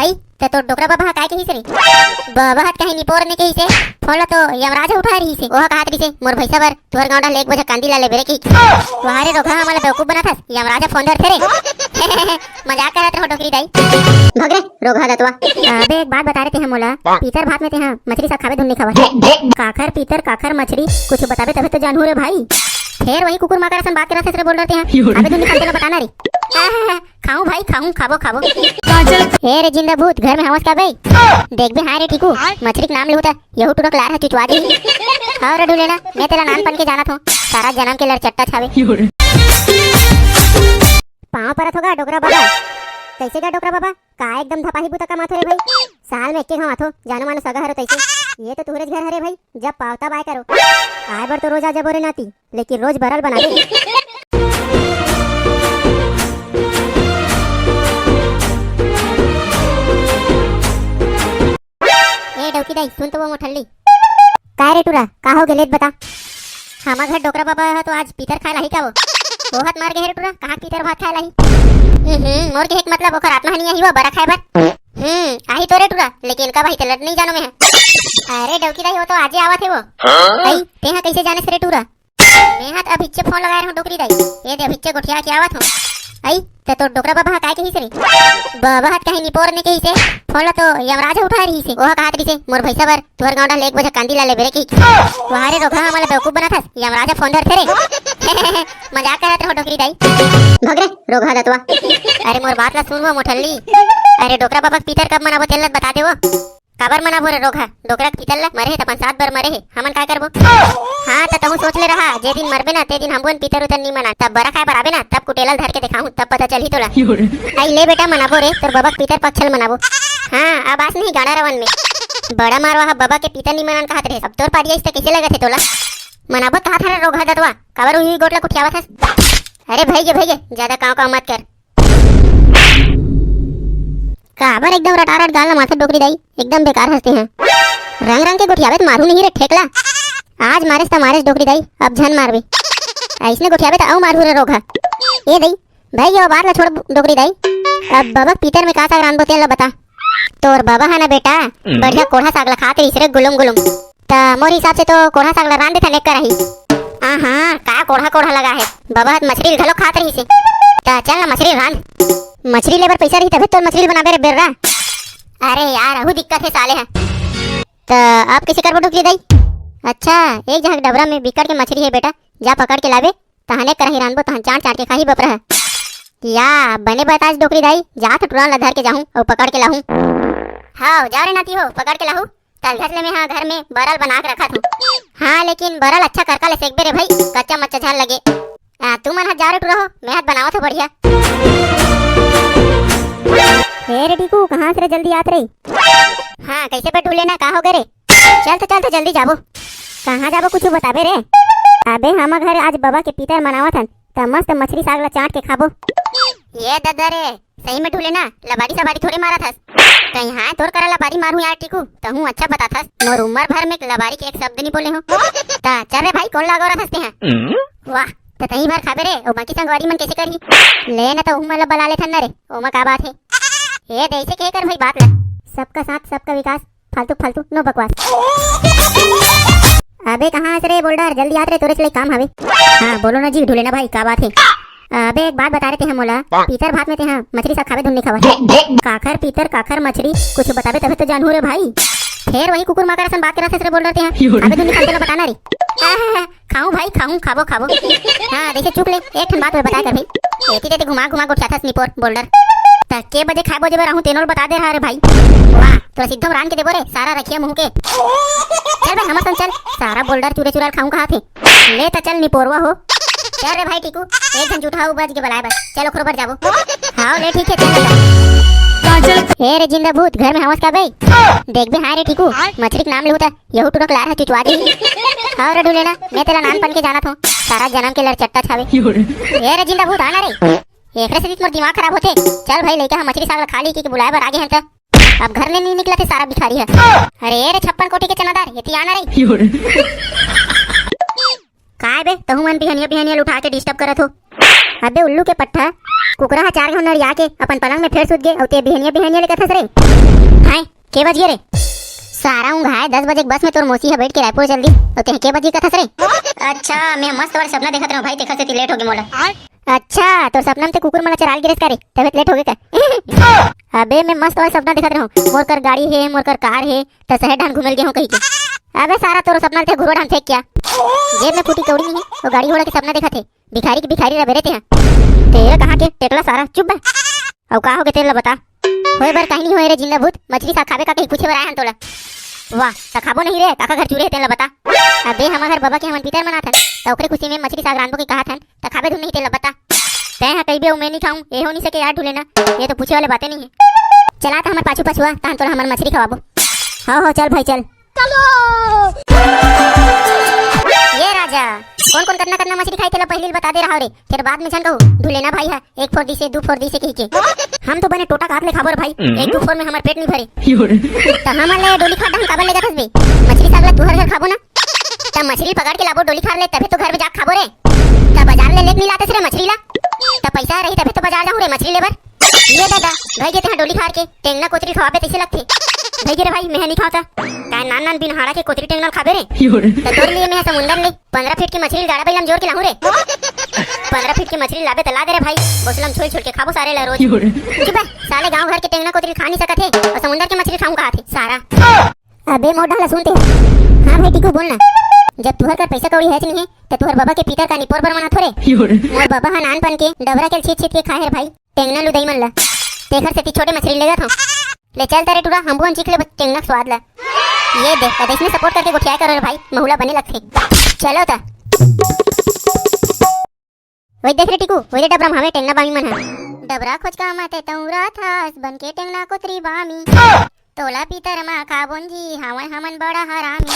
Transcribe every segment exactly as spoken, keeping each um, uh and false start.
अई, त तोर डोकरा बबा ह काय कहिस रे? बबा ह त कहीं निपोर नइ कहिस हे। फोन ला तो यमराज ह उठाय रहिस हे। ओह कहत रहिस हे, "मोर भैंसा बर तुहर गांव डाहर ले एक बोझा कांदी ला लेबे रे," कहिस। वाह रे रोगहा, हमन ला बेवकूफ बनाथस, यमराज ह फोन धरथे रे। मजाक करत रहों डोकरी दाई। भग रे रोगहा दतवा। अबे एक बात बता रे तेहा मोला, पीतर भात में तेहा मछरी साग खाबे धुन नइ खावत। काखर पीतर, काखर मछरी, कुछ बताबे तभे तो जानहूं रे भाई। फेर वही कुकुर माकर असन बात करत हस रे बोल्डर तेहा। खाबे धुन नइ खावत तेला बता ना रे। खाहूं भाई, खाहूं, खाबो, खाबो। काजल। ए रे जिंदा भूत, घर में हवस का बे? देखबे हां रे टीकू, मछरी के नाम लेहूं त यहू टुरा के लार ह चुचवा दिही। हां रे ढुलेना, मैं तेला नानपन के जानत हों, सारा जनम के लड़चट्टा छावे। पांव परत हों गा डोकरा बबा। कइसे गा डोकरा बबा? का एकदम धपाही बुता कमाथो रे भाई? साल में एके घांव आथो, जानो मानो सगा हरो तइसे। ये तो तुहरेच घर हरे भाई, जब पावता बाय करो। आय बर तो रोज आ जबो रे नाती। लेकिन रोज बरल बनाबे। ए डौकी दाई, सुन तो वो मोठल्ली। काय रे टुरा, का हो गेले बता? हमर घर डोकरा बबा ह तो आज पीतर खाय लाही का वो? ओहत मर गे हे रे टुरा, कहां पीतर भात खाय लाही? हम्म, मर गे हे के मतलब ओकर आत्मा ह नइ आही वो बरा खाय बर। हम्म, आही तो रे टुरा, लेकिन कब आही तेला नइ जानो मैं ह। अरे डौकी दाई, वो तो आजे आवत हे वो। अई, तेहा कइसे जानेस रे टुरा? मैं ह त अभिच्चे फोन लगाय रहूं डोकरी दाई। ए दे अभिच्चे गोठिया के आवत हों। अई, त तोर डोकरा बबा ह काय कहिस रे? बबा ह त कहीं निपोर नइ कहिस हे। फोन ला तो यमराज ह उठाय रहिस हे। ओह कहत रहिस हे, "मोर भैंसा बर तुहर गांव डाहर ले एक बोझा कांदी ला लेबे रे," कहिस। वाह रे रोगहा, हमन ला बेवकूफ बनाथस, यमराज ह फोन धरथे रे। मजाक करत रहों डोकरी दाई। भग रे रोगहा दतवा। अरे मोर बात ला सुन वो मोठल्ली। अरे डोकरा बबा के पीतर कब मनाबो तेला बता दे वो। काबर मनाबो रे रोगहा? डोकरा के पीतर ला मरे हे त अपन सात बर मरे हे, हमन काय करबो? हां, त तहूं सोच ले रहा, जे दिन मरबे ना, ते दिन हमन पीतर उतर नी मना, तब बरा खाय बर आबे ना, तब कुटेला ल धर के देखाहूं, तब पता चलही तोला। अई ले बेटा, मनाबो रे, तोर बबा के पीतर पक्ष ल मनाबो। हां, अब आस नहीं गाड़ा रवन में। बड़ा मारवा ह बबा के पीतर नी मनान कहत रहे, अब तोर पारी आइस त कइसे लगत हे तोला? मनाबो कहत हरे रोगहा दतवा, काबर उही गोठ ला कुठियावत हस? अरे भइगे, भइगे, जादा कांव कांव मत कर। काबर एकदम रटारट गाल ला मारथस डोकरी दाई, एकदम बेकार हंसते हैं। रंग रंग के गोठियाबे त मारू नहीं रे ठेकला। आज मारेस त मारेस डोकरी दाई, अब झन मारबे। अइसने गोठियाबे त अउ मारू रे रोगहा। ए दाई, भइगे वो बात ला छोड़ डोकरी दाई। अब बबा के पीतर में का साग रांधबो तेन ला बता। तोर बबा ह ना बेटा, बढ़िया कोढ़ा साग ला खात रहिस रे गुलुम गुलुम। त मोर हिसाब से तो कोढ़ा साग ला रांध देथन एक कराही। आहा, का कोढ़ा कोढ़ा लगा हे। बबा ह त मछरी ल घलो खात रहिस हे। त चल ना मछरी ल रांध। मछरी ले बर पइसा रही तभे तोर मछरी ल बनाबे रे बेर्रा। अरे यार, अहू दिक्कत हे साले ह। त अब कइसे करबो डोकरी दाई? अच्छा, एक जहां के डबरा में बिकट के मछरी हे बेटा, जा पकड़ के लाबे, तहन एक कराही रांधबो, तहन चांट चांट के खाही बपरा ह। या, बने बतास डोकरी दाई, जात टुरा ला धर के जाहूं अउ पकड़ के लाहूं। हाव, जाव रे नाती हो, पकड़ के लाहू। तलघट ले मेंहा घर में बरल बना के रखत हूं। हां, लेकिन बरल अच्छा करका ले सेकबे रे भई, कच्चा मच्चा झन लगे। आ, तुमन ह जाव रे टुरा हो, मेंहा बनावत हूं बढ़िया। हे रे टीकू, कहां से रे जल्दी आत रे? हां, कइसे बे ढुलेना, का हो गे रे? चल तो, चल तो, जल्दी जाबो। कहां जाबो, कुछु बताबे रे? अबे, हमर घर आज बबा के पीतर मनावत हन, त मस्त मछरी साग ला चांट के खाबो। ये ददा रे, सही में ढुलेना, लबारी सबारी थोड़े मारत हस। कहीं हां तोर करा लबारी मारहूं यार टीकू, तहूं अच्छा बताथस। मोर उम्र भर में लबारी के एक शब्द नहीं बोले हूं। त चल रे भाई, कोन ला अगोरत हस तेंहा? वाह, त तहीं भर खाबे रे, अउ बाकी संगवारी मन कइसे करही? ले न, त उहू मन ला बला लेथन न रे, ओमा का बात हे? ए, त अइसे के कर भाई बात ला। सबका साथ, सबका विकास, फालतू, फालतू, no बकवास। अबे कहां हस रे बोल्डर, जल्दी आत रे, तोरे से काम हवे। हां, बोलो ना जी, ढुलेना भाई, का बात हे? अबे एक बात बता रे तेंहा मोला, पीतर भात में तेंहा मछरी साग खाबे धुन नइ खावत। काखर पीतर, काखर मछरी, कुछ बताबे तभे तो जानहूं रे भाई। फेर वही कुकुर माकर असन बात करत हस रे बोल्डर तेंहा। खाबे धुन नइ खावत तेला बता ना रे। खाहूं भाई, खाहूं, खाबो, खाबो। हां, जइसे चुप ले, एक ठन बात ल बताय कर भाई। एती तेती घुमा घुमा गोठियाथस निपोर बोल्डर। त के बजे खाए बजे बर आहूं तेनो ल बता दे रहा रे भाई। वाह, तोला सिद्धो म रांध के देबो रे, सारा रखिया मुंह के। चल बे, हमर संग चल, सारा बोल्डर चुरे चुरा ल खाहूं कहाथे। ले त चल निपोरवा हो। चल रे भाई टीकू, एक झन जूठा उपज के बलाए बर। चल ओखरो बर जाबो। हां, ले ठीक हे, चल बेटा। काजल। हे रे जिंदा भूत, घर में हवस का बे? देखबे हां रे टीकू, मछरी के नाम लेहूं त यहू टुरा के लार ह चुचवा दिही। हां रे ढुलेना, मैं तेला नानपन के जानत हों। सारा जनम के लड़चट्टा छावे। ए रे जिंदा भूत, आ ना रे। एकरे से मोर दिमाग खराब होथे। चल भाई, लइका ह मछरी साग ला खा ली कि बुलाए बर आगे हन त। अब घर ले नहीं निकलत हे सारा भिखारी ह। अरे ए रे छप्पन कोठी के चनादार, एती आ ना रे। काय बे, तहू मन बिहनिया बिहनिया ल उठा के disturb करत हो। अबे उल्लू के पट्ठा, कुकरा ह चार घांव नरिया के अपन पलंग में फेर सुत गे, अउ ते बिहनिया बिहनिया ले कथस रे। हाय, के बज गे रे? सारा ऊंघाय, दस बजे के बस में तोर मौसी ह बैठ के रायपुर चल दी, अउ ते के बज गे कथस रे? अच्छा, मैं मस्त वाला सपना देखत रहूं भाई, तेखर सेती लेट हो गे मोला। अच्छा, तोर सपना में ते कुकुर मन ला चराल गिरस का रे, तबे लेट हो गे का? अबे मैं मस्त वाला सपना देखत रहूं, मोर कर गाड़ी हे, मोर कर कार हे, त शहर ढान घूमे ल गे हूं कही के। अबे सारा तोर सपना ल ते घुरो ढान फेंक क्या? जेब में फूटी कौड़ी नहीं हे, वो गाड़ी घोड़ा के सपना देखत हे। भिखारी के भिखारी रबे रे तेहा। तेरा कहाँ के टेकला सारा, चुप बे। अउ का होगे तेन ला बता। होए बर काहीं नहीं होए रे जिंदा भूत, मछली साग खाबे का कहीं पूछे बर आए हन तोला। वाह, त खाबो नहीं रे, काका घर चूरे हे तेन ला बता। अबे हमर घर बबा के हमन पितर मनाथन, त ओकरे खुशी में मछली साग रांधबो के कहाथन, त खाबे धुन नहीं तेन ला बता। तैं ह कहिबे अउ मैं नहीं खाऊं, ए हो नहीं सके यार ढुलेना, ये तो पूछे वाले बातें नहीं हे। चला त हमर पाछू पाछू आ, तहन तोला हमर मछली खवाबो। हो हो चल भाई चल। चलो। ये राजा, कौन कौन कतना कतना मछली खाई तेला पहली बता दे रहा रे, फिर बाद में झन कहू ढुलेना भाई है एक फोर दी से दू फोर दी से कही के। हम तो बने टोटा काट ले खाबो रे भाई, एक दू फोर में हमार पेट नहीं भरे। त हमन ले डोली खार ढान काबर ले जाथस बे? मछली साग ला तुहर घर खाबो ना, त मछली पकड़ के लाबो डोली खार ले, तभी तो घर में जाके खाबो रे। त बाजार ले लेके नहीं लाते रे मछली ला, त पैसा रही तभी तो बाजार जाऊं रे मछली लेबर। ये दादा, भाई गे तेहा डोली खार के टेंगना कोतरी खवाबे तैसे लगथे। भाई गे रे भाई, मैं नहीं खावता। काय नान नान बिनहाड़ा के कोतरी टेंगना खाबे रे? त तोर लिए मैं समुंदर ले पंद्रह फीट के मछली गाड़ा बैला में जोर के लाहूं रे। पंद्रह फीट के मछली लाबे त ला दे रे भाई, बोसलम छोल छोल के खाबो सारे ला रोज। चुप बे, साले गांव घर के टेंगना कोतरी खा नहीं सकत हे और समुंदर के मछली खाऊं कहा थे सारा। अबे मोटा ला सुनते। हाँ भाई टीकू बोल ना। जब तुहर कर पैसा कौड़ी है नहीं है, त तुहर बाबा के पीतर का निपोर बर मना थोरे। मोर बाबा हा नानपन के डबरा के छीत छीत के खाए हे रे भाई। टेंगना लुदई मन ला। तेखर सेती छोटे मछली लेगत हंव। ले चल तारे टूरा, हमहू हन चीख ले टेंगना के स्वाद ला। ये दे, त अइसने सपोर्ट करके गोठियाए करो रे भाई, महुला बने लगथे। चलो त। वही देख रे टीकू, वही दे डबरा म हवे टेंगना बामी मन ह। डबरा खोचका म ते तौरा थास, बन के टेंगना कोतरी बामी। तोला पीतर मा खाबोन जी, हावय हमन बड़ा हरामी।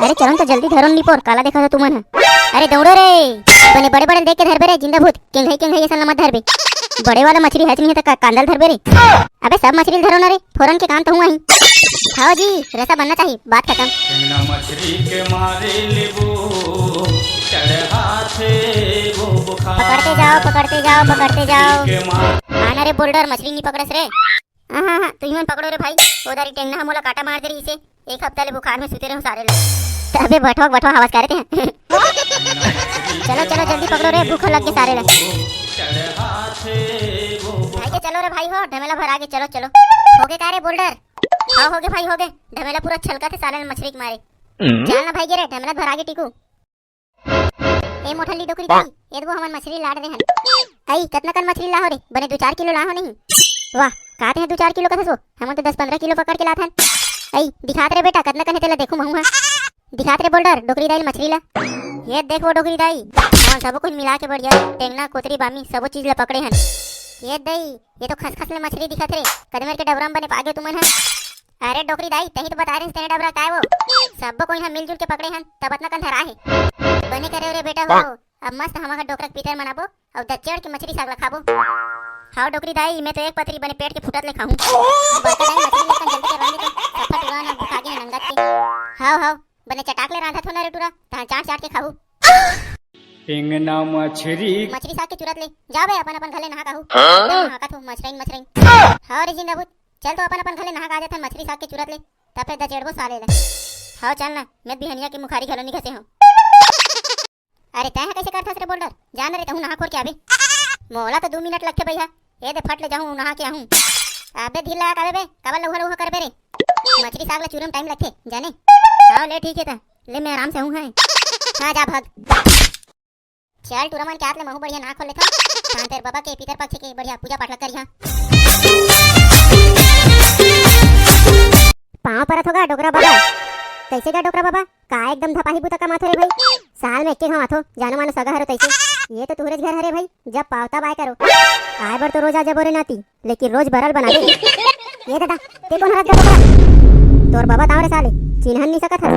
अरे चलो न त जल्दी धरो न निपोर, काला देखत हो तुमन ह। अरे दौड़ो रे, बने बड़े बड़े ल देख के धरबे रे, जिंदा भूत, केंघई केंघई असन ल मत धरबे। बड़े वाला मछली हच नहीं है त का-, कांदा ल धरबे रे। अबे सब मछली ल धरो न रे, फोरन के काम तो हुआ ही। खाओ जी, रेसा बनना चाहिए, बात खत्म। टेंगना मछली के मारे लेबू, चढ़ाथे वो बुखार। पकड़ते जाओ, पकड़ते जाओ, पकड़ते जाओ। के मार। आना रे बोल्डर, मछली नहीं पकड़स रे। हाँ, हाँ, हाँ, तुही मन पकड़ो रे भाई। ओ दारी टेंगना ह मोला काटा मार दे रहिसे। एक हफ्ता ले बुखार में सुते रहूं सारे लोग। अबे बठवा बठवा हवस करे ते। चलो, चलो, जल्दी पकड़ो रे, भूख लग गे सारे ला। भाई के चलो रे भाई हो, ढमेला भर आगे, चलो, चलो। होगे का रे बोल्डर? हाँ, होगे भाई, होगे। ढमेला पूरा छलकत हे साले मछली के मारे। चल ना भाई गे रे, ढमेला भर आगे टीकू। ए मोठली डोकरी दाई, ए दे वो हमन मछली लाड़ दे हन। अई, कतना कन मछली लाहो रे? बने दू चार किलो लाहो नहीं? वाह, काते हैं दू चार किलो कथस वो? हमन तो दस पंद्रह किलो पकड़ के लाथन। अई, दिखात रे बेटा, कतना कन हे तेला देखू महू हा। दिखात रे बोल्डर, डोकरी दाई ल मछली ला। ये देख वो डोकरी दाई, हमन सबो कुछ मिला के बढ़िया, टेंगना, कोतरी, बामी, सबो चीज ला पकड़े हन। ये दई, ये तो खसखस ले मछली दिखत रे, कदमेर के डबरा म बने पागे तुमन ह। अरे डोकरी दाई, तही तो बता रहे तेने डबरा काय वो। सब्बो कोई हम मिलजुल के पकड़े हन, तब अतना कन धरा हे। बने करे रे बेटा हो, अब मस्त हमन ह डोकरा के पितर मनाबो, अउ दच्चेड़ के मछली साग ला खाबो। हाव डोकरी दाई, मैं तो एक पतरी बने पेट के फुटत ले खाहूं। बड़का दाई मछली लेकन जल्दी करवा दे तो, सफा टुरा ना भुखा गे हन अंगत के। हाव, हाव, बने चटाक ले रांधत हो ना रे टुरा, तहां चाट चाट के खाहू। टेंगना मछरी। मछरी साग के चुरत ले, जा बे अपन अपन घर ले नहा खाहू। हाँ? एकदम नहाकत हो, मछरइन मछरइन। हाव रे जिंदा भूत, चल तो अपन अपन घर ले नहा के आ जाथन मछरी साग के चुरत ले, तब फिर दचेड़बो साले ला। हाव चल ना, मैं बिहनिया के मुखारी घलो नी घसे हंव। अरे तैं ह कइसे करथस रे बोल्डर? जा ना रे तहूं नहा खोर के आबे। मोला तो दू मिनट लगथे भैया, ए दे फट ले जाहूं नहा के आहूं। अबे धीर लगा के आबे बे, काबर लउहा लउहा करबे रे? मछरी साग ला चूरे में टाइम लगथे, जाने? हाव ले ठीक हे त, ले मैं आराम से आहूं है। हां जा भाग। चल टूरा मन के हाथ ले महू बढ़िया नहा खोर लेथन। तहां तेर बाबा के पितर पक्ष के बढ़िया पूजा पाठ ला करिहा। पांव परत होगा डोकरा बाबा। कइसे गा डोकरा बाबा? का एकदम धपाही बुता कमाथो रे भाई? साल में एके घांव आथो, जानो मानो सगा हरो तइसे। ये तो तुहरेच घर हरे भाई, जब पावता बाय करो। आय बर तो रोज आ जबो रे नाती, लेकिन रोज बरल बना दे। ये दादा, ते कोन हरस गा डोकरा? तोर बाबा ताव रे साले, चिन्हन नी सकत हस।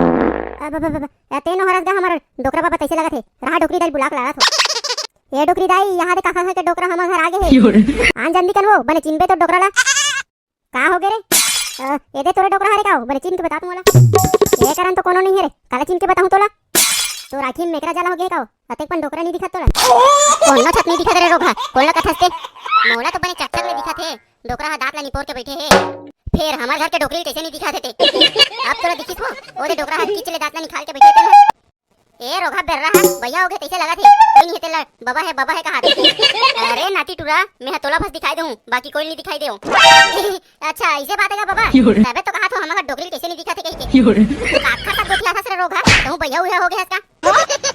अब, अब, अब, अब, ए ते नो हरस गा हमर डोकरा बाबा तइसे लगत हे। रहा डोकरी दाई ल बुला के लानत हों। ए डोकरी दाई, यहां दे काका के डोकरा हमर घर आगे हे। आन जल्दी कन वो, बने चिन्हबे तो डोकरा ला। का होगे रे? अ, ए दे तोरे डोकरा हरे का हो? बने चिन्ह के बता तू मोला। ए करन तो कोनो नहीं हे रे। काला चिन्ह के बताहूं तोला? तोर आँखी में मेकरा जाला हो गे हे का ओ? अतेक पन डोकरा नइ दिखत तोला? कोनो छत नइ दिखत रे रोगहा, कोन ला कथस ते? मोला तो बने चकचक ले दिखत हे, डोकरा ह दांत ला निपोर के बइठे हे। फेर हमर घर के डोकरी ल कइसे नइ दिखत हे ते? अब तोला दिखिस वो, ओ दे डोकरा ह किच ले दांत ला निकाल के बइठे हे तेन ह। ए रोगहा बेर्रा ह, बइहा हो गे तइसे लगत हे, कोई नइ हे तेला बबा हे, बबा हे कहाथे। अरे नाती टुरा, मैं ह तोला बस दिखाई देहूं, बाकी कोई नइ दिखाई देव। अच्छा, अइसे बात हे का बबा? तभे तो कहाथों हमर घर डोकरी ल कइसे नइ दिखत हे कहिके। काखर साथ गोठियाथस रे रोगहा, तहूं बइहा उइहा हो गे हस का?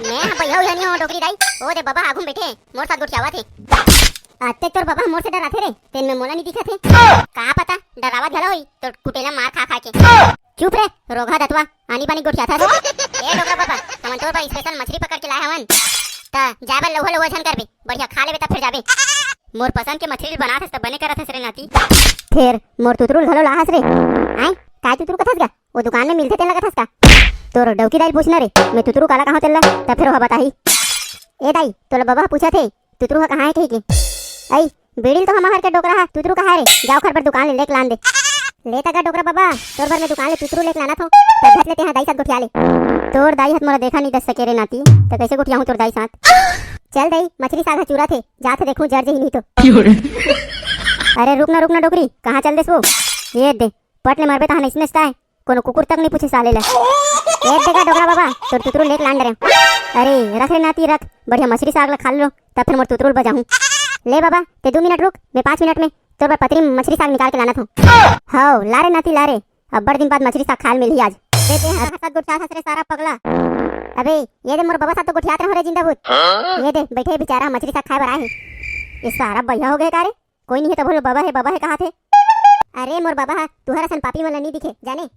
मैं ह बइहा उइहा नइ हों डोकरी दाई, ओ दे बबा आघू म बइठे, मोर साथ गोठियावत हे। अतेक तोर बबा मोर से डराथे रे, तेन में मोला नइ दिखत हे। का पता, डरावत घलो होही, तोर कुटेला मार खा खा के। चुप रे, रोगहा दतवा, आनी बानी गोठियाथस। ए डोकरा बबा, हमन तोर बर special मछरी पकड़ के लाए हवन। त जाए बर लउहा लउहा झन करबे, बढ़िया खा लेबे तब फेर जाबे। मोर पसंद के मछरी ल बनाथस त बने करथस रे नाती। फेर मोर तुतरू ल घलो लाहस रे। आय, काय तुतरू कथस गा? ओ दुकान में मिलथे तेन ला कथस का? तोर डौकी दाई ल पूछना रे, मैं तुतरू काला कहां तेन ला, तब फेर ओहा बताही। ए दाई, तोला बबा ह पूछत हे, तुतरू ह कहां हे कहिके। अई, बीड़ी ल तो हमर घर के डोकरा ह, तुतरू कहां रे? जा ओखर बर दुकान ले लेके लान दे। ले त गा डोकरा बबा, तोर बर मैं दुकान ले तुतरू लेके लानत हों, तब झट ले तेहा दाई साथ गोठिया ले। तोर दाई ह त मोला देखा नइ दस सके रे नाती, त कइसे गोठियाहूं तोर दाई साथ? चल दाई, मछरी साग ह चुरत हे, जात हे देखहूं जर जही नहीं तो। अरे रुक ना, रुक ना डोकरी, कहां चल देस वो? ये दे, पट ले मरबे तहां नइसने ताय, कोनो कुकुर तक नइ पूछे साले ला। ए दे गा डोकरा बबा, तोर तुतरू लेके लान डरेंव। अरे रख रे नाती रख, बढ़िया मछरी साग ला खा लो, तब फेर मोर तुतरू ल बजाहूं। ले बबा, ते दू मिनट रुक, मैं पांच मिनट में तोर बर पतरी मछरी साग निकाल के लानत हों। हव, ला रे नाती ला रे, अब्बड़ दिन बाद मछरी साग खाए ल मिलही आज। दे दे, हर साथ गोठियाथस रे सारा पगला। अबे, ये दे मोर बबा साथ तो गोठियात रहों रे जिंदा भूत। ये दे, बइठे हे बिचारा मछरी साग खाए बर आए हे। ये सारा बइहा हो गे का रे? कोई नइ हे तभो ले बबा हे, बबा हे कहाथे। अरे मोर बबा ह तुंहर असन पापी मन ला नइ दिखे, जाने?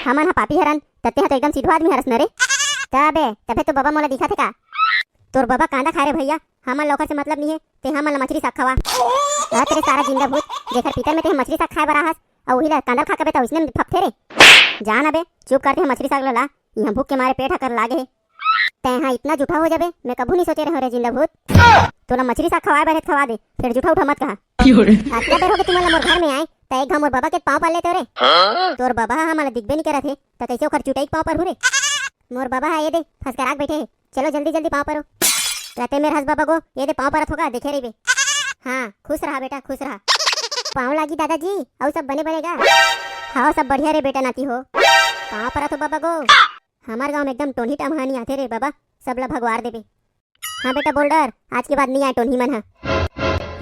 हमन ह पापी हरन, त तेहा तो एकदम सिधवा आदमी हरस न रे। तबे, तभे तो बबा मोला दिखत हे का? तोर बबा कांदा खाए रे भइया, हमन ला ओखर से मतलब नइ हे, ते हमन ला मछरी साग खवा। अ तेरे सारा जिंदा भूत, जेखर पितर में तेहा मछरी साग खाए बर आहस, अउ उही ला कांदा खा के बे त ओइसने फपथे रे। जा ना बे, चुप कर तेहा मछरी साग ला ला, इहां भूख के मारे पेट ह कर लागे हे। तैं हा इतना जूठा हो जाबे, मैं कभू नहीं सोचे रहों रे जिंदा भूत। तोला मछरी साग खवाए बर हे त खवा दे, फेर जूठा उठा मत कहा। अतका बेर हो गे तुमन ला मोर घर में आए, त एक घांव मोर बबा के पांव पर लेते रे। तोर बबा हा हमन ला दिखबे नहीं करत हे, त कइसे ओखर चुटई के पांव पर हूं रे? मोर बबा हा ये दे, फसकरा के बइठे हे। चलो जल्दी जल्दी पांव परो। कते मेर हस बबा गो, ये दे पांव परत हों गा, देखे रहिबे। हां, खुश रहा बेटा, खुश रहा। पांव लागी दादाजी, अउ सब बने बने गा? हां, सब बढ़िया रे बेटा नाती हो। पांव परत हों बबा गो। हमर गांव में एकदम टोनही टमहानी आथे रे बबा, सब ला भगवार देबे। हां बेटा बोल्डर, आज के बाद नइ आए टोनही मन ह।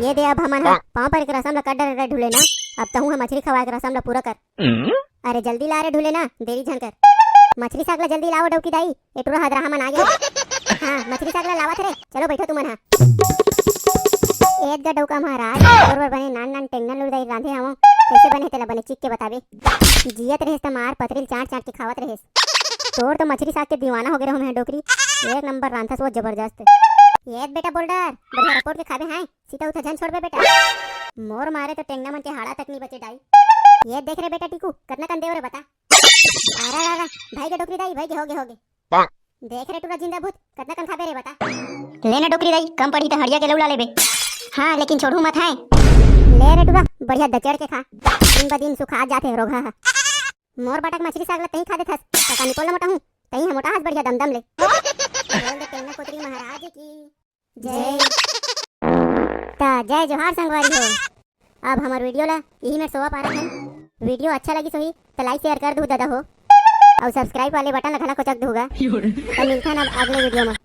ये दे अब हमन ह पांव परे के रसम ला कर डरे रे ढुले ना, अब तहूं ह मछरी खवाए के रसम ला पूरा कर। अरे जल्दी ला रे ढुले ना, देरी झन कर। मछरी साग ला जल्दी लाओ डौकी दाई, ए टुरा हदराहा मन आ गे। हां, मछरी साग ला लावत रे, चलो बइठो तुमन हा। एद गा डौका महाराज, तोर बर बने नान नान टेंगना लुरदाई रांधे हवं, कइसे बने हे तेला बने चिख के बताबे। जियत रहेस त मार पतरी ल चांट चांट के खावत रहेस। तोर तो मछरी साग के दीवाना हो गे रहों मैं डोकरी, एक नंबर रांधथस वो जबरदस्त। एद बेटा बोल्डर, बढ़िया रपोट के खाबे हां, सीता उता झन छोड़बे बेटा। मोर मारे तो टेंगना मन के हाड़ा तक नइ बचे दाई। ये देख रे बेटा टीकू, कतना कन देव रे बता। अरे, अरे, अरे, भइगे डोकरी दाई, भइगे, होगे, होगे। देख रे टुरा जिंदा भूत, कतना कन खाबे रे बता। ले ना डोकरी दाई, कम पड़ही त हड़िया के लउला लेबे। हां, लेकिन छोड़हूं मत हां। ले रे टुरा, बढ़िया दचड़ के खा। दिन ब दिन सुखा जाथे रोगहा ह। मोर बाटा के मछरी साग ला तहीं खा देथस, त का निपोल मोटा हूं, तहीं ह मोटा हस बढ़िया दमदम ले। बोल दे टेंगना कोतरी महाराज की। जय। त जय जोहार संगवारी हो। अब हमर वीडियो ला इही मेर सोवा पारत हन। वीडियो अच्छा लगिस होही त like share कर दू दादा हो, अउ subscribe वाले बटन ला घला कोचक दू गा। त मिलथन अब अगले वीडियो में।